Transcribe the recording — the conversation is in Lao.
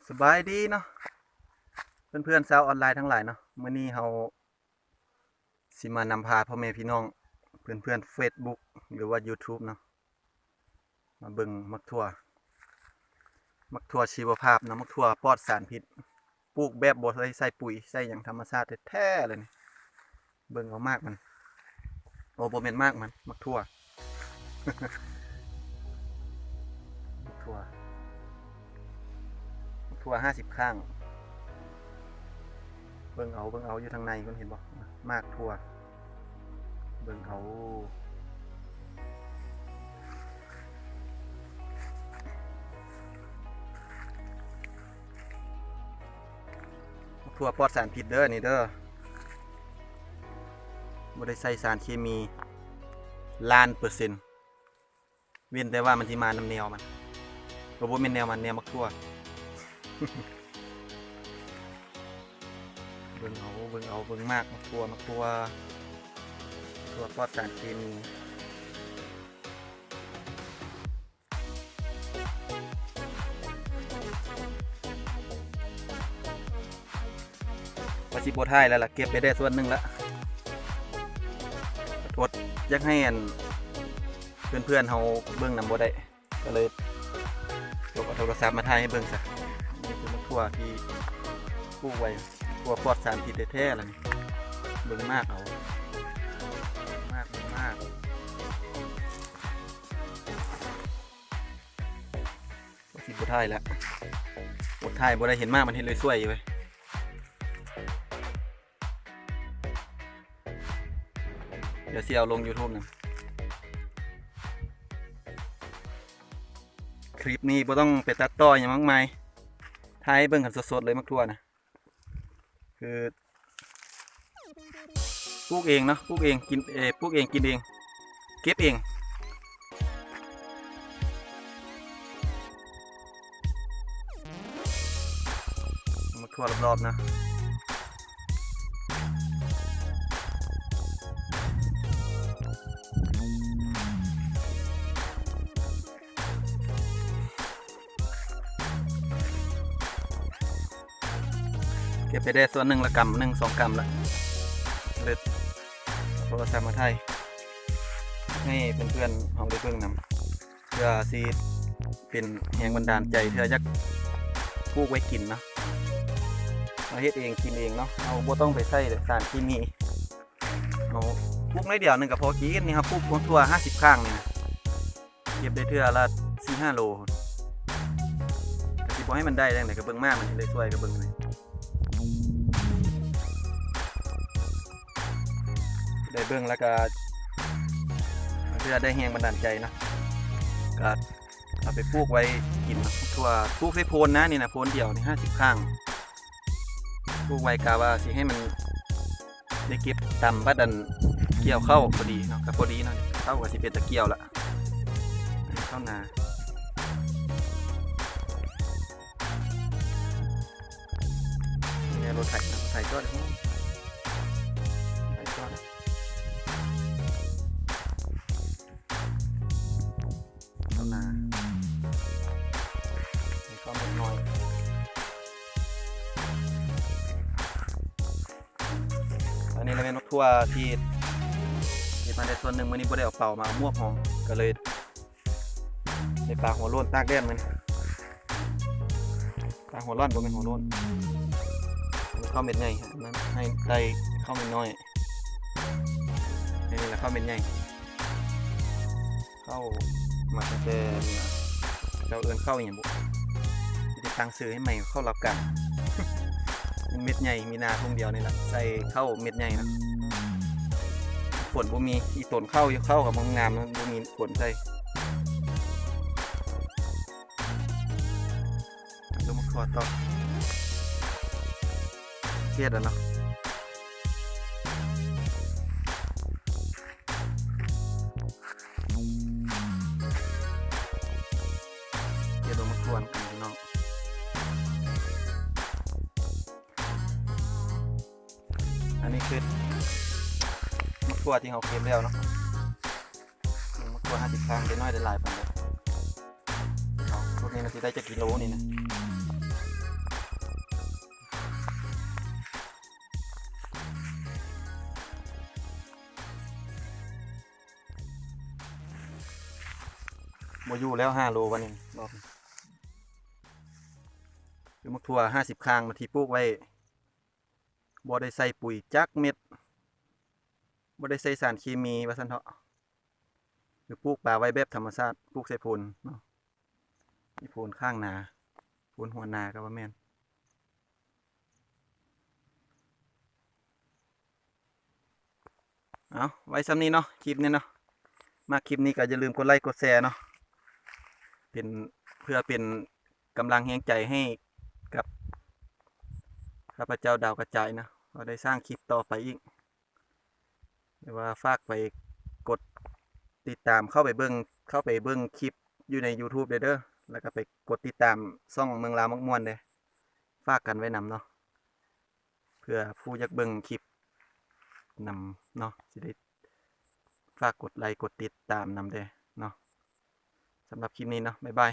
ສະບາຍດີເນາະ ເພື່ອນໆຊາວອອນລາຍທັງຫຼາຍເນາະ, ມື້ນີ້ເຮົາຊິມານຳພາພໍ່ແມ່ພີ່ນ້ອງ ເພື່ອນໆເຟສບຸກ ຫຼືວ່າຢູທູບເນາະ ມາເບິ່ງໝາກຖົ່ວ ໝາກຖົ່ວຊີວະພາບເນາະ, ໝາກຖົ່ວປອດສານພິດ ປູກແບບບໍ່ໄດ້ໃສ່ປຸ໋ຍໃສ່ຫຍັງ ທຳມະຊາດແທ້ໆເລີຍນີ້. ເບິ່ງເອົາໝາກມັນ ໂອ້ ບໍ່ແມ່ນໝາກມັນ ໝາກຖົ່ວ ຖົ່ວ ຖົ່ວຫ້າສິບຂ້າງ. ເບິ່ງເອົາ ເບິ່ງເອົາ ຢູ່ທາງໃນພຸ້ນ ເຫັນບໍ່? ໝາກຖົ່ວ ເບິ່ງເອົາ. ຖົ່ວປອດສານພິດເດີ ນີ້ເດີ, ບໍ່ໄດ້ໃສ່ສານເຄມີລ້ານເປີເຊັນ. ເວັ້ນແຕ່ວ່າມັນຊິມານຳແນວມັນ ກໍບໍ່ແມ່ນແນວມັນ ແນວໝາກຖົ່ວ. ເບິ່ງເອົາ ເບິ່ງເອົາ ເບິ່ງໝາກ ໝາກຖົ່ວ ໝາກຖົ່ວ ຖົ່ວປອດສານເຄມີ. ວ່າຊິບໍ່ຖ່າຍແລ້ວລະ ເກັບໄປໄດ້ສ່ວນໜຶ່ງລະ ອດຢາກໃຫ້ອັນ ເພື່ອນໆເຮົາເບິ່ງນຳບໍ່ໄດ້ ກໍເລີຍຍົກເອົາໂທລະສັບມາຖ່າຍໃຫ້ເບິ່ງຊະ. ນີ້ຄືໝາກຖົ່ວທີ່ປູກໄວ້ ຖົ່ວປອດສານພິດແທ້ໆລະນີ້. ເບິ່ງໝາກເອົາ ໝາກ ເບິ່ງໝາກ. ຊິບໍ່ຖ່າຍແລ້ວ ອົດຖ່າຍບໍ່ໄດ້ ເຫັນໝາກມັນເຮັດເລີຍສວຍຢູ່ເວີຍ. ດຽວຊິເອົາລົງຢູທູບນຳ. ຄລິບນີ້ບໍ່ຕ້ອງໄປຕັດຕໍ່ຫຍັງມາກມາຍ ຖ່າຍໃຫ້ເບິ່ງກັນສົດໆເລີຍ ໝາກຖົ່ວນະ. ຄືປູກເອງເນາະ ປູກເອງກິນເອງ ປູກເອງກິນເອງ ເກັບເອງ. ເອົາມາທົ່ວລອບໆນະ. ເກັບໄປແດ່ສ່ວນໜຶ່ງລະ ກຳໜຶ່ງສອງກຳລະ ເລີດ ເອົາໂທລະສັບມາຖ່າຍໃຫ້ເພື່ອນໆເຮົາໄດ້ເບິ່ງນຳ ເພື່ອຊິເປັນແຮງບັນດານໃຈ ເພື່ອຢາກປູກໄວ້ກິນເນາະ. ເຮົາເຮັດເອງກິນເອງເນາະ ເຮົາບໍ່ຕ້ອງໄປໃສ່ສານເຄມີ. ເຮົາປູກໜ້ອຍດຽວໜຶ່ງກໍພໍກິນ. ນີ້ເຮົາປູກທົ່ວຫ້າສິບຂ້າງນີ້ນະ ເກັບໄດ້ເທື່ອລະສີ່ຫ້າໂລພຸ້ນ. ກໍຊິບໍ່ໃຫ້ມັນໄດ້ຈັ່ງໃດ ກໍເບິ່ງມາ ມັນຊິໄດ້ຊ່ວຍ ກໍເບິ່ງນີ້ ໄດ້ເບິ່ງແລ້ວກໍ ເພື່ອໄດ້ແຮງບັນດານໃຈເນາະ ກໍເອົາໄປປູກໄວ້ກິນເນາະ. ທົ່ວປູກໃສ່ໂພນນະ ນີ້ນະ ໂພນດຽວນີ້ຫ້າສິບຂ້າງ ປູກໄວ້ ກະວ່າຊິໃຫ້ມັນ ໄດ້ເກັບຕຳບັດອັນກ່ຽວເຂົ້າພໍດີເນາະ ກໍພໍດີເນາະ ເຂົ້າກໍຊິເປັນຕາກ່ຽວລະ ເຂົ້ານາ. ນີ້ລົດໄຖນະ ລົດໄຖຈອດ ໄຖຈອດ ເຂົ້ານາ ເຂົ້າເມັດນ້ອຍ. ອັນນີ້ລະແມ່ນໝາກຖົ່ວທີ່ເກັບມາໄດ້ສ່ວນໜຶ່ງ. ມື້ນີ້ບໍ່ໄດ້ເອົາເປົາມາ ເອົາໝວກຮອງ ກໍເລີຍໄດ້ປາຫົວໂລ້ນຕາກແດດມື້ນີ້ ປາຫົວລ້ອນ ບໍ່ແມ່ນຫົວໂລ້ນ. ເຂົ້າເມັດໃຫຍ່ ໃຫ້ໄດ້ເຂົ້າເມັດນ້ອຍ ນີ້ລະເຂົ້າເມັດໃຫຍ່. ເຂົ້າມາຕັ້ງແຕ່ ເຂົາເອີ້ນເຂົ້າອີ່ຫຍັງບຸ ຊິໄດ້ຕັ້ງຊື່ໃຫ້ໃໝ່ ເຂົ້າລາວກາງ. ເມັດໃຫຍ່ ມີນາທົ່ງດຽວນີ້ລະ ໃສ່ເຂົ້າເມັດໃຫຍ່ນະ. ຝົນບໍ່ມີ ອີ່ຕົນເຂົ້າຢູ່ ເຂົ້າກໍບໍ່ງາມນະ ບໍ່ມີຝົນໃສ່. ລົງມາຂອດຕໍ່ ເກດລະເນາະ. ເກັບເອົາມາກວນກັນພີ່ນ້ອງ. ອັນນີ້ຄືໝາກຖົ່ວທີ່ເຮົາເກັບແລ້ວເນາະ. ໝາກຖົ່ວຫ້າສິບຄາງ ໄດ້ໜ້ອຍໄດ້ຫຼາຍປານໃດ. ເອົາ ພວກນີ້ມັນຊິໄດ້ຈັກກິໂລນີ້ນະ? ຢູ່ແລ້ວຫ້າໂລ ບັດນີ້ ລອບນີ້ ຄືໝາກຖົ່ວຫ້າສິບຄາງ ທີ່ປູກໄວ້ ບໍ່ໄດ້ໃສ່ປຸ໋ຍຈັກເມັດ ບໍ່ໄດ້ໃສ່ສານເຄມີວ່າຊັ້ນເຖາະ ຄືປູກປາໄວ້ແບບທຳມະຊາດ ປູກໃສ່ໂພນເນາະ ມີໂພນຂ້າງນາ ໂພນຫົວນາກໍວ່າແມ່ນ. ເອົາ ໄວ້ສ່ຳນີ້ເນາະ ຄລິບນີ້ເນາະ ມັກຄລິບນີ້ກໍຢ່າລືມກົດໄລກົດແຊເນາະ ເປັນ ເພື່ອເປັນກຳລັງແຮງໃຈໃຫ້ກັບຂ້າພະເຈົ້າດາວກະຈາຍເນາະ ເຮົາໄດ້ສ້າງຄລິບຕໍ່ໄປອີກ ຫຼືວ່າຝາກໄປກົດຕິດຕາມ ເຂົ້າໄປເບິ່ງ ເຂົ້າໄປເບິ່ງຄລິບຢູ່ໃນຢູທູບເດີ ແລ້ວກໍໄປກົດຕິດຕາມຊ່ອງເມືອງລາວມັກມ່ວນເດີ ຝາກກັນໄວ້ນຳເນາະ ເພື່ອຜູ້ຢາກເບິ່ງຄລິບນຳເນາະ ຊິໄດ້ຝາກກົດໄລກົດຕິດຕາມນຳເດີເນາະ ສຳລັບຄລິບນີ້ເນາະ ບາຍບາຍ.